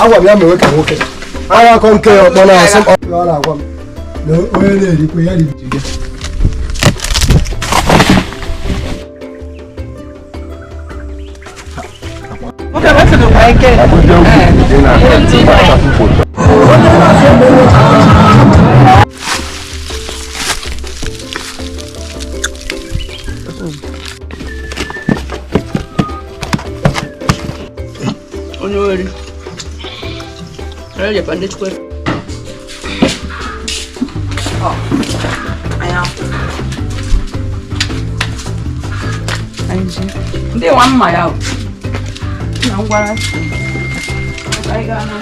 Agwa m ya mewe ka nwoke agha akọ nke ya ọkpọ na-asị m ọ na-agwa m na onye na-erikwe ya riri. Onye ori. Onye ndị Chukwu. Ndị nwa mma ya na ngwara. Anyị gaa na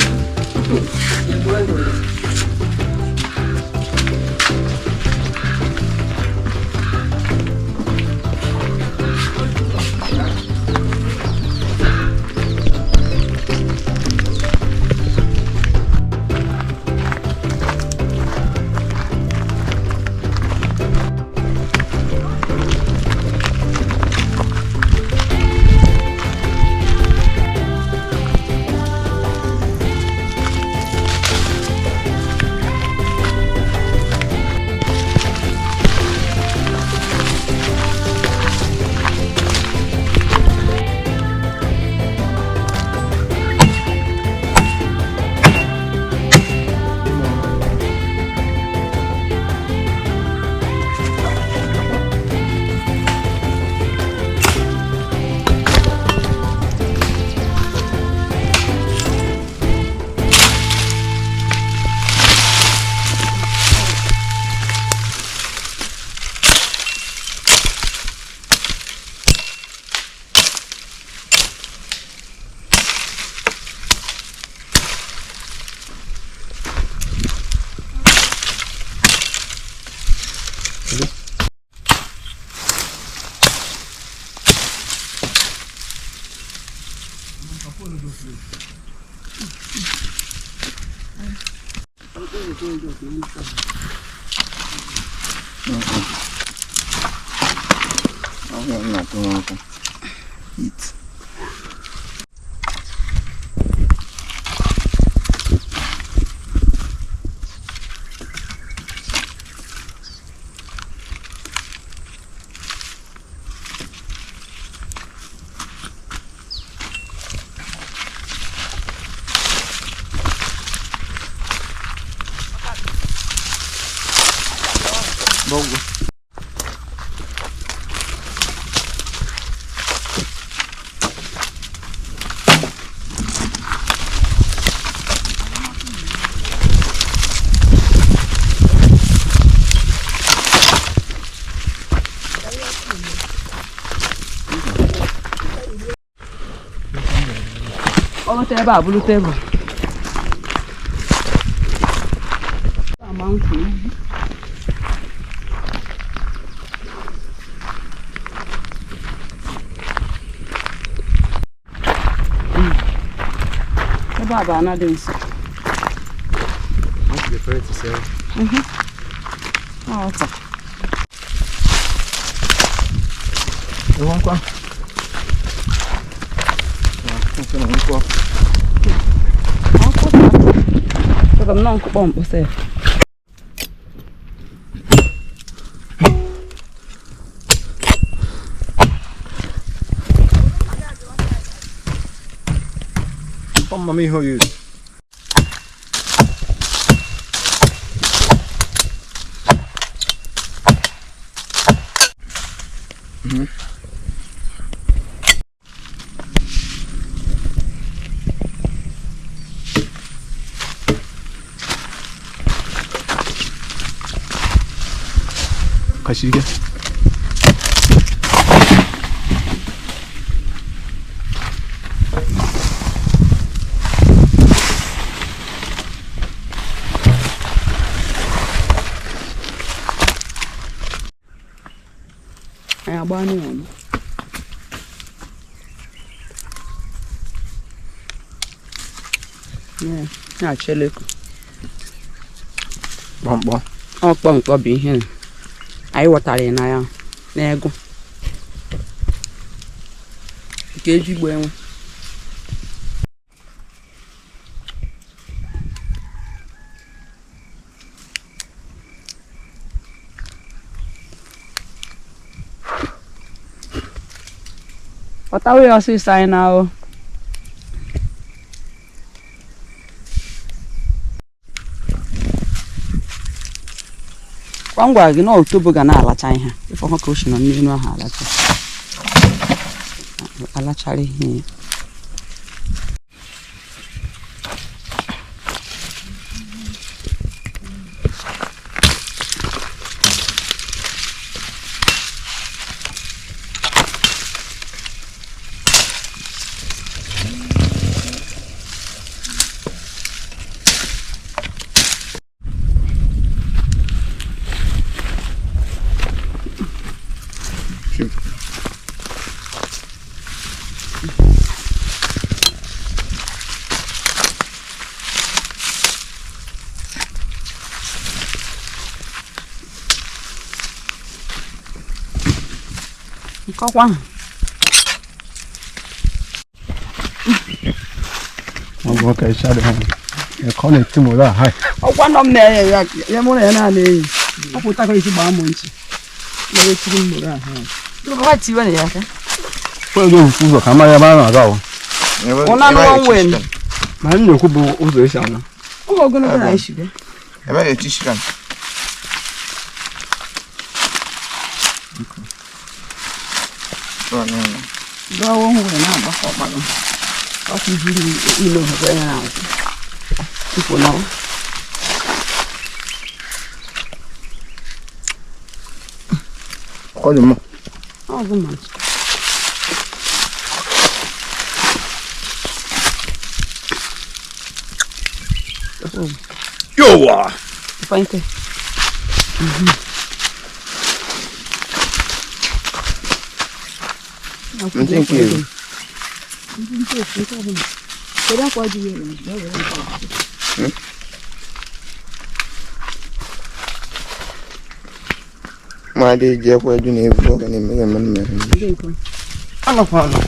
Ebe a bụrụ tebụl. Ebe a bụ ana dị nso. Ọta. Saka m nọ nkụkpọ mkpụ sef. Mama ihe oyi. 가시게. Anyị agbaa n'ụwa. Na-achelekwu. Kpọmkpọ. Ọ kpọmkpọ bụ ihe anyị ghọtara ya na ya n'ego nke ezigbo enwe. Ọtawa ya ọsịsọ anyị na-ahụ. Kwa m gwara gị na otobo ga na-alacha ihe ife ọhụ ka o si nọ n'elu ahụ alacha alachara ihe ya. Nkọkwa ahụ. Ọ bụ ka ịcha dị ha. Ka ọ na-eti m ụra ha. Ọkwa nọ m na-enye ya ya mụ na ya na-ana eyi. Ọ pụta ka esi gbaa m ntị. Mere tiri m mụrụ ahụ. Tụrụ tiwe na ya aka. Ụzọ ụzọ ka mara ebe a na-aga o. Ụna nụọ nwe m. Ma m na-ekwu bụ ụzọ esi ana. Ụmụ ogologo na esi bịa. Ebe na-eti shikan. Dọọ nwere na-agbakọ ọgbakọ. Ọkụ juru ime obodo ya na-azụ. Tupu na Ọ dị mma. ọ bụ mma. Yowa! Fante. Ndị nke ewu. Ma adịghị ji ekwe eju na-ebu ọka na-emeghe eme mmemme. Anọkwa anọ.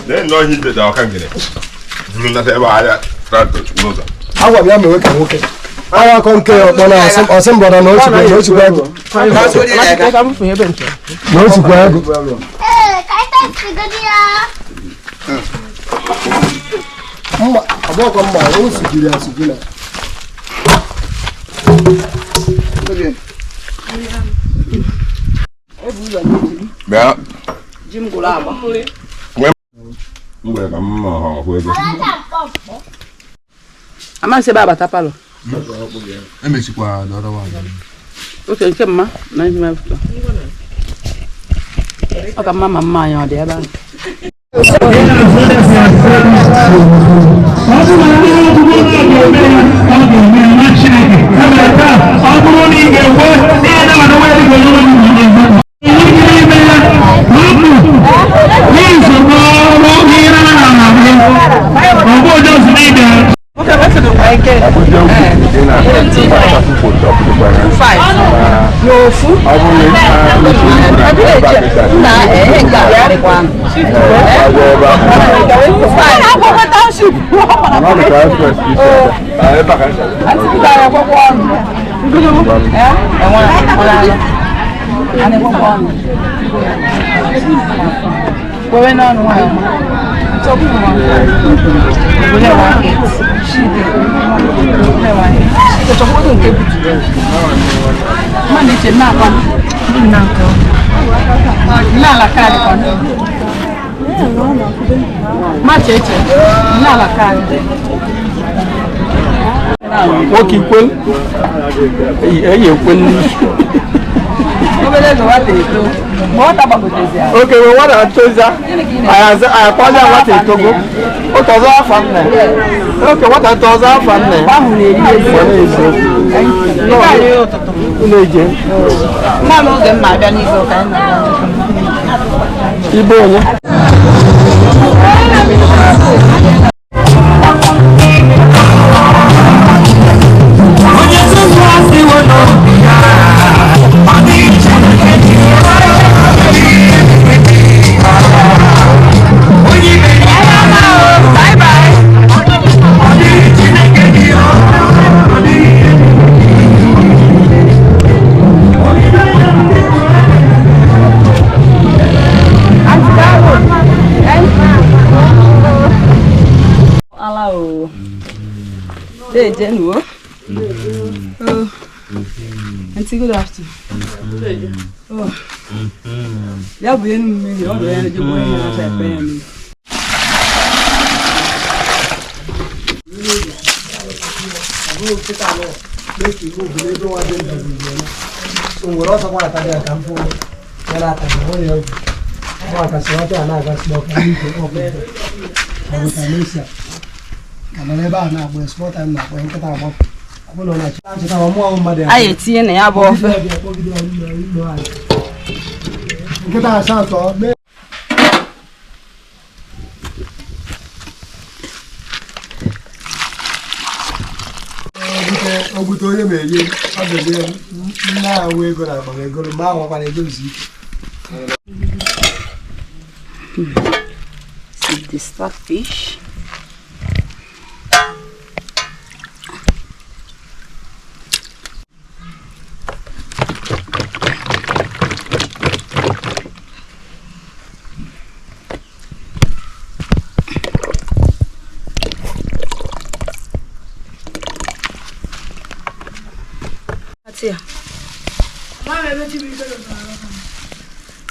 Lee nnọọ ihe ibe da ọka ngene vuru nata ebe ahịa traktọ n'ụzọ. Agwa m ya mewe ka nwoke. Agha akọ nke ọkpọ na ọsị mbọda na otu na otu ego. Na otu ego. Mma agbọkọ mma o sujiri ya suji na. Bịa. Ji m gwụrụ agba. M gwara ka m ma ha ọhụ ego. Amasị ebe abata palọ. Emechikwa dọrọ nwaanyị. Oke nke mma na ihe mepụta. Ọ ka mma ma mma anyị ọ dị ebe ahụ. Nwoke ikwe eyi ekwe nnu. Obere ego nwata eto. Mgbe ọ tagbapụtazi ya. Oke we nwata atoza. Anyị akwazi nwata etogo. Oke ọzọ afọ nna. Oke nwata ntọ ọzọ afọ nna ya. Ahụ na-eri ezi. Ọ na-eziokwu. Unu eje. Nna m oge m ma abịa n'izu ụka anyị nọ. Ibe onye? Ala o. Deje nu o. Oh. Aunty, good afternoon. Oh. Ya bụ enu mmiri, ọ bụ ya na-ejekwa onye na-acha epe ya mmiri. Nwere ọsọ gbara ya ka m fụ ya na-ataghị ọ ya egwu ọ kasị ọtụ a na-agasị n'ọkụ n'ike ọkụ ọ bụ ka n'esi a ka nọ n'ebe ahụ na-agba small time na-akpọ nkịta agbapụ ọ bụrụ na ọ na-achị achịta ma mụọ mmadụ ya Anyị etinye na ya bụ ofe. Nkịta asa atọ mee. Ogbute onye ma erie ọ ga-enye ya nna ya nwe ego na akpa egoro mgbe ahụ ọkwara ego izu ike. See the stockfish.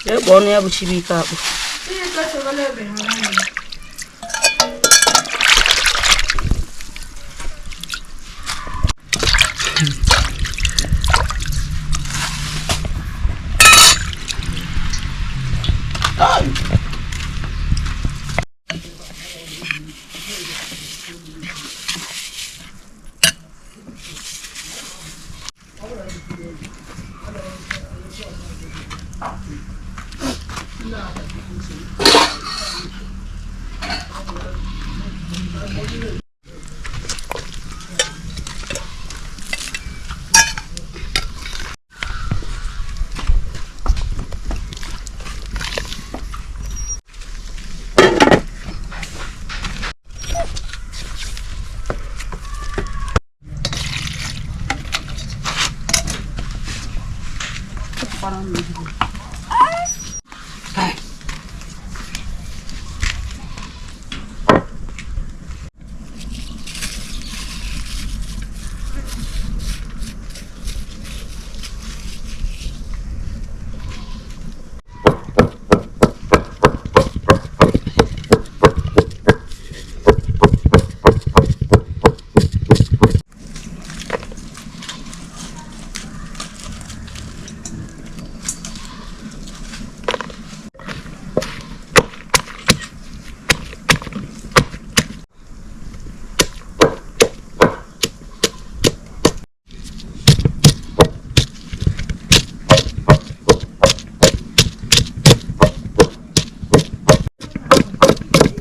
Jee kpọọ ọnụ ya bụ Chibuike akpụ.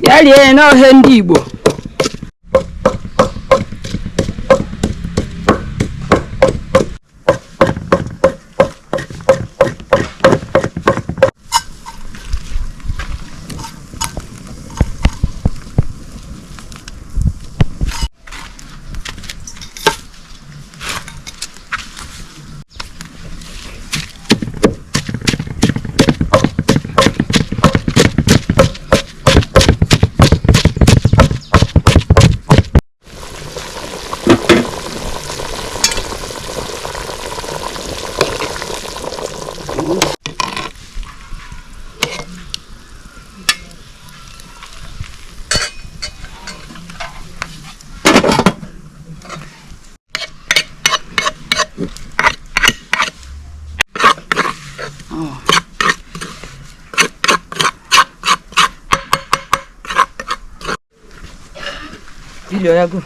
Ya rie ya n'ohe ndị Igbo. Ili oya go.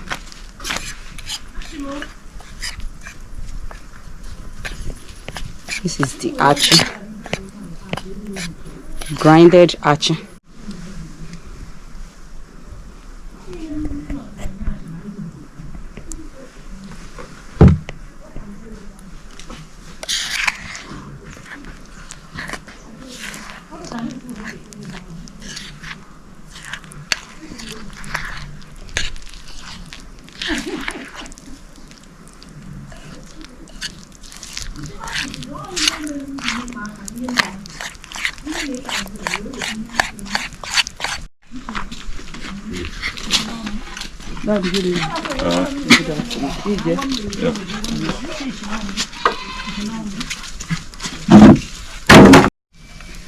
This is the achi. Grinded achi. Yeah.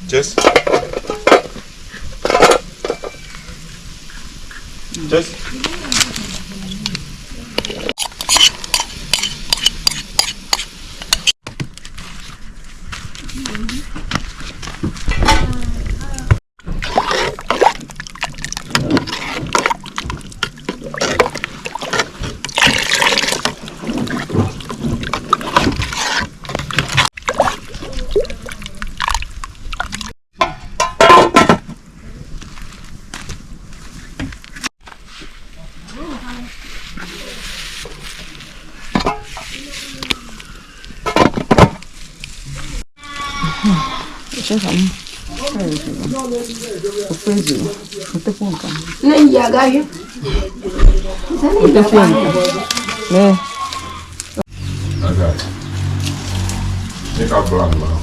Cheers. Cheers. Okay. Make a plan now.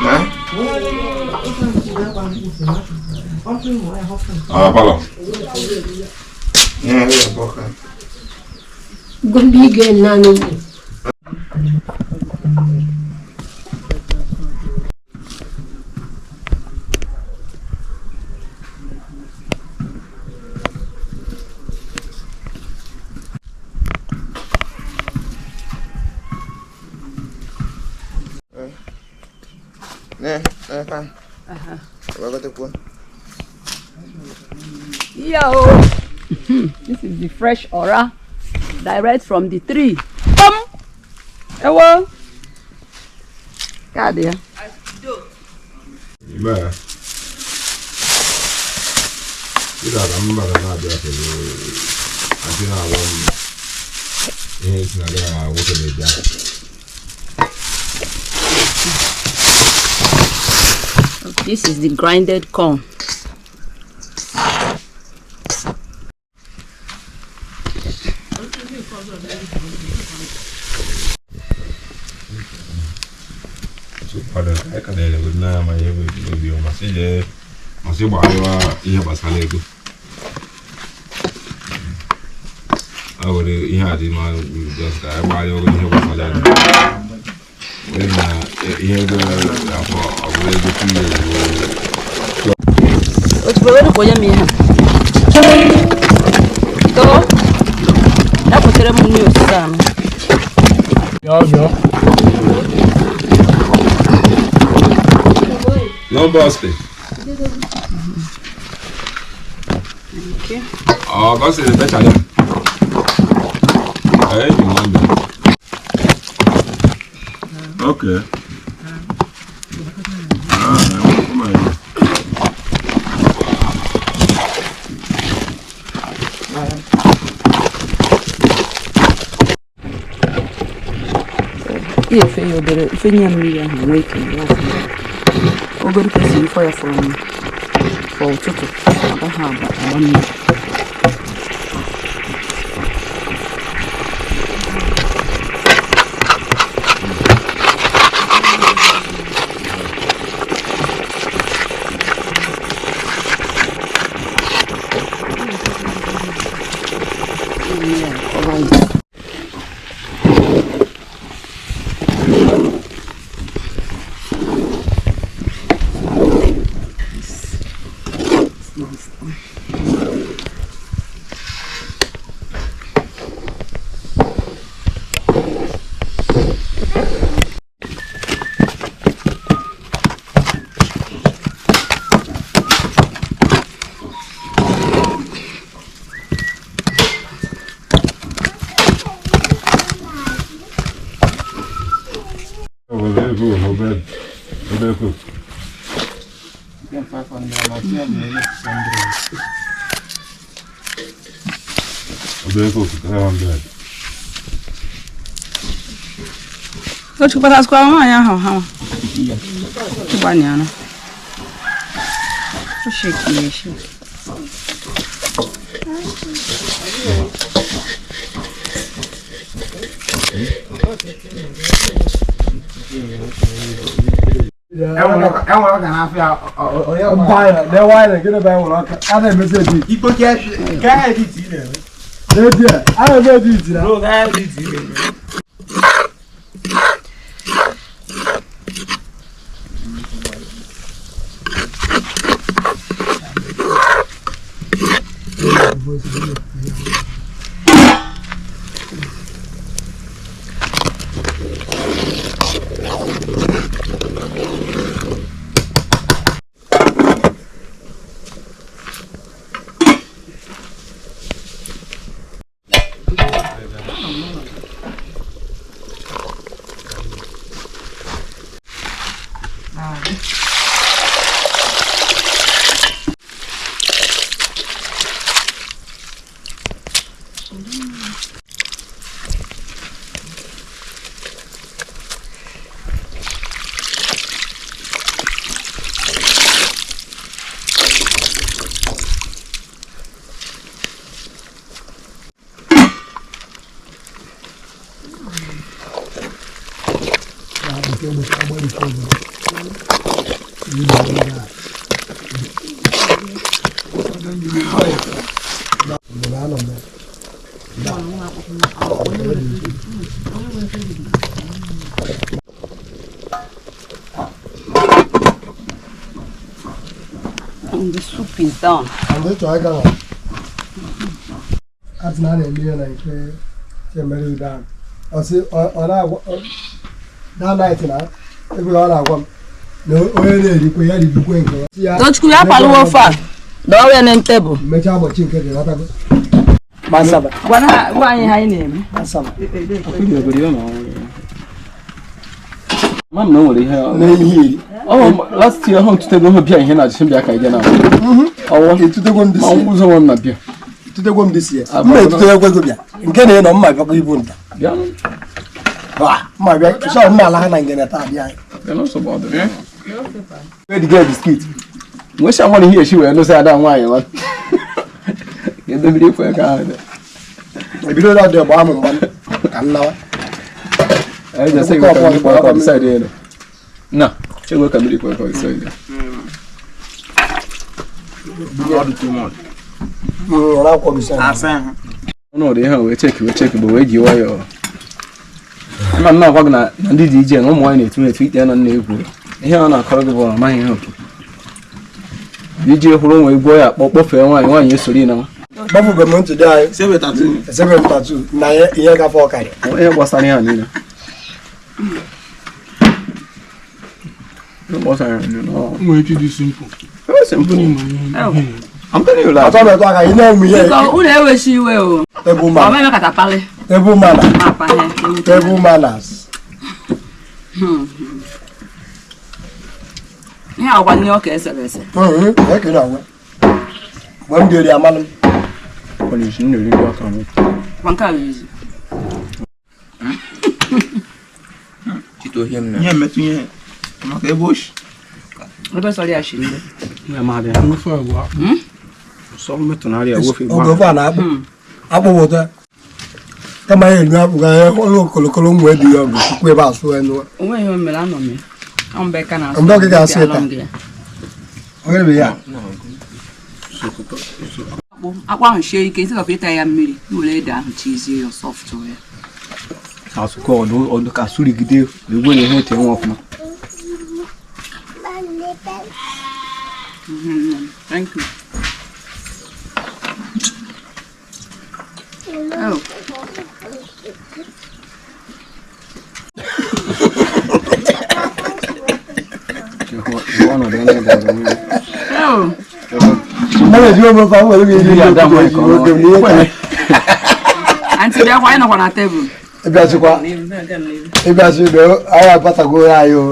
Huh? Ah, pardon. Yeah, we are okay. Gombi nani. Ne, fine. Yo, this is the fresh ora, direct from the tree. Come, ewo, kadia. Ime. Ida ka mba ga na-abịa kedu adị na-agwa m ihe si na gị na nwoke na-ebi aka. This is the grinded corn. So kwado ka anyị ka na-elegodo n'anya ma ihe bụ obi ọma sị jee ma sị gbagharịwa ihe gbasara ego. A were ihe a dị ma just ka anyị gbagharịwa ihe gbasara ego. Were na ihe ego afọ ọ bụrụ ego 2 years bụ Otu were kwa onye m ihe a. Too, ya pụtara m nri osisi anụ. Bịa bịa. No busting. Okay. Oh, go see the better them. Hey, you want them. Okay. Ah, come on. Ihe efe ya obere, ife nye mmiri ahụ nwee ike ya ọfụma. Obere ka esi ifọ ya from for ụtụtụ, ọ gaghị agba agba mmiri. Mmiri a, cover it. Nice. Obere coke. Obere coke 300. Tochukwu kpatasịkwa nwaanyị ahụ ha nwa. Gbanye anụ. O sheki ya esheki. The soup is done. Tochukwu ya paluo ofe a. Dọọ ya na tebụl. Gwa anyị ihe anyị na-eme. Mam na o nwere ihe ọ last year ahụ tụtego ha bịa ihe na-achị bịa ka ije na ọwọ Etutego m ma ụzọ nwe m na bịa Etutego m disi ya. Mma etutegokwa ego bịa. Nke na ị nọ mma bịakwa ibu nta. bịa Mma bịa sọ mma ala ha na ngene taa bịa. bịa n'ụsọ bụ ọdụ ediga biskit nwesịa nwere ihe esi wee lụsị ada nwaanyị nwa ga-edobere ikwe ka ahụ dị Ebido na ọdụ gbaa m mgba ka m nawa. anyị ji ese gị ka mmiri kpọọ ka ọdịsaịdị elu na chegwe ka mmiri kpọọ ka ọdịsaịdị Ọ na-akwọ gị sọ. ọnọdụ ihe a wee cheki bụ wee ji nwayọọ ama m na-agwa gị na ndị dị ije na ụmụ nwaanyị na-etu etu ite nọ na-egwu ihe ọ na-akọrọ gị bụ na amaghị ihe oke iji hụrụ nwa egwu ya akpọ kpọfee nwaanyị nwaanyị esoro ị na Gbapụbe m ntị dị anyị. Esebe m tatu na ihe gafe ọkarị. ihe gbasara ihe a niile ihe gbasara ya niile ọ- Nwere ike ịdị simple. Very simple. I'm telling you like Atọ m etu aka ị na-enwe ihe Biko unu ewesi iwe o. tebụl Ọ mana. ma emekata palị. Tebụl mana. Ma apa ha. Tebụl manners. Ihe agwa nne ọka esere ese. Ekere agwa. Mgbe m ga-eri amalụ m. Polisi m na-eri ndị ọka m. Kwa nke a bụ izu. Ihe mmetụ ihe maka ebe oshi. Ebe sọrọ ya shi ndị. Ofe a bụ akpụ. Sọ mmetụ narị a wofe Oge ofe a na-akpụ. Akpụ bụ ụtọ. Kama ya enu akpụ ga ya ọlụ kolokolo ụmụ ebi ya ọgụ tupu ebe asụ enu. O nweghị ihe o mere anọ m ya. Ọ mgbe ka na-asụ. Mgbe ọ ga-asụ Alọ ịta. m gị ya. Ogene bụ ya. Akpụ ahụ shie ike instead of ịta ya mmiri, i were ede ahụ chizie ya soft ya. Asụkọ ọdụ ọdụ ka asụrigide egwe na ihe otu enwe ọfụma. Thank you. Oh. Ọnọdụ ya na-ebe ọdụ mmiri. Oh. Mmadụ eji ome ofe ahụ nwere ike iri Ndị ada oge nwaanyị ka ọ oge m n'ihe ka Aunty bịakwa anyị nọkwa na tebụl. Ịbịachikwa ịbịachi be anyị abatago anyị o.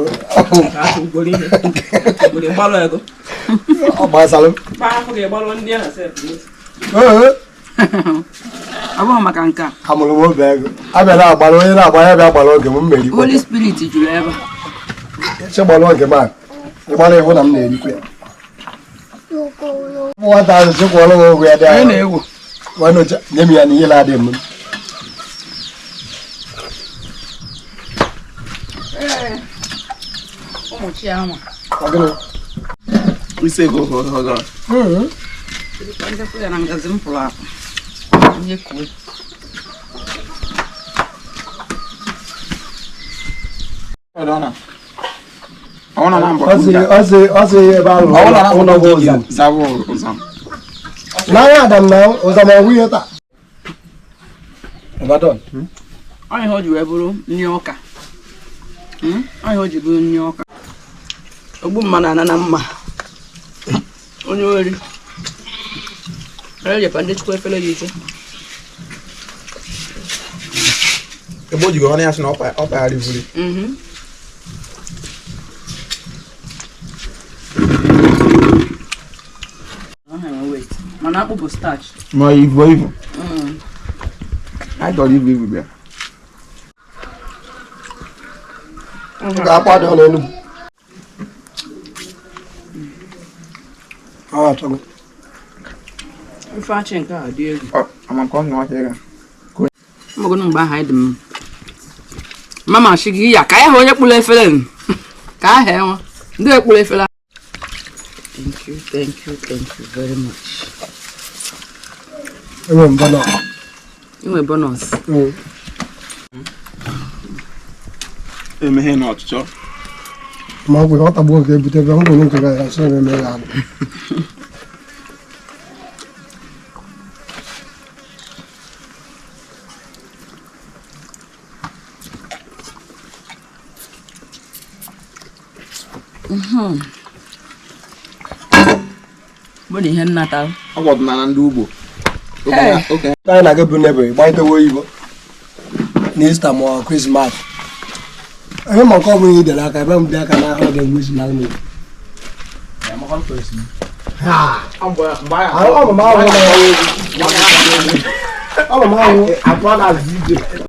Ọ gbasalụ. Ee, Ọ bụghị maka nke a. amụrụ m obi ego. Abịa na-agbara onye na-agba ya bịa gbara oge m mmeri. Holy Spirit juru ebe a. Eche gbara oge m a. Ịgbara ịhụ na m na-erikwa ya. Nwata ahụ chekwara m ogwe ya dị Onye anya. na-egwu. Nwanne oche, nye m ya na ihe na-adị m. Ụmụ chi ahụ. Ọ gịnị? Isi ego ọzọ. Ndị ya na ngazi m pụrụ apụ. Onye kuo. Ọ sị ebe ahụ ụlọ bụ ụzam. N'anya Adam na ụzam ọ bụ ihe taa. Ibadan. Ọ ihe o ji wee bụrụ nri ọka. Ọ ihe o ji bụrụ nri ọka. Ogbu mma na ana na mma. Onye ori. Ejekwa ndị chukwu efere ya ise. Ebe o jigo ọnụ ya sị na ọ kpagharịvuri. Ọ ha enwe waste. Mana akpụ bụ starch. Ma ivu ivu. Anyị chọrọ ivu ivu bịa. Ga-akpọ adị ọ n'Enugu. Ọ achọgo. Ife achị nke a dị egwu. Ama nke ọ na-ọcha ịga. Mmagono mgbe ahụ anyị dị m. Mama achị gị ya ka anyị hụ onye kpụrụ efere m. Ka aha enwe. Ndị ekpụrụ efere. Thank you, thank you, thank you very much. Enwe mbọ na. Inwe bonus. Emeghe na ọchịchọ. Ma ọ bụ ọ tagbuo nke ebute ebe m gwụrụ nke ga ya sị eme ya. Bụ na ihe nnata. Ọ bụ ọdịnala ndị ugbo. Okenye Anyị na-aga bụ nebe gbanyitewo oyibo n'Ista ma ọ Krismas. Onye ma nke ọ bụla idere aka ebe m dị aka n'ahụ dị egwu isi n'ala m. Ọ bụ m ahụ. Ọ bụ m ahụ.